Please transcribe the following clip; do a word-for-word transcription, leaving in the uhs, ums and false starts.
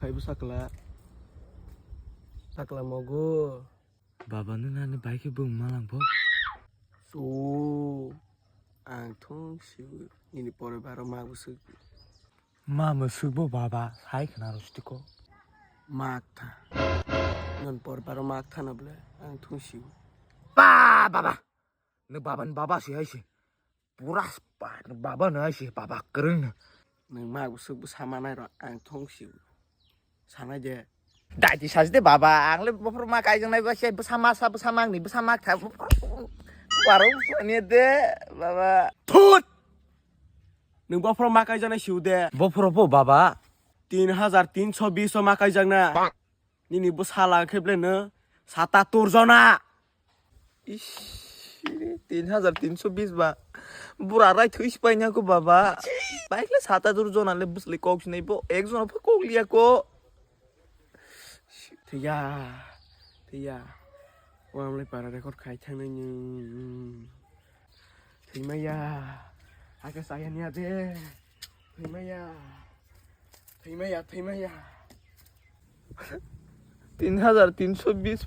Phaibo sakla. Sakla mogo. Baba, nung nani bai khe bung malang bo? So, ang thung siu nini pore baro ma bwswk. Ma bwswk bo baba, sai khna rustiko. Mak tha. Non pore baro mak tha na bole, ang thung siu. Ba, baba. Nung baba ni baba si hai si. Pura spa, nung baba no hai si, baba kwrwng no. Nung ma bwswk bwsa manai ro, ang thung siu. Sanai de. Dai di sasi de baba, ang le bophor ma kaijaknai ba se bwsa ma sa, bwsa ma ni, bwsa ma tha. Baro bwsa ni de, baba. Thut! Nung bophor ma kaijaknai siu de. Bophor bo baba. Tin hajar tinso bis o ma kaijakna. Nini bwsa lang khe ble no satatur jona. Ish, tin hajar tinso bis ba. Bura rai thwi sipai nya ko baba. Bai khle satatur jona le bwsli kok sinai bo. Ek jona pha kok liya ko. Thiya, thiya. Wam le para record khai thang nai ni. Thwi maya. Ake saya niya de. Thwi maya. Thwi maya, thwi maya. Tin hajar tinso bis.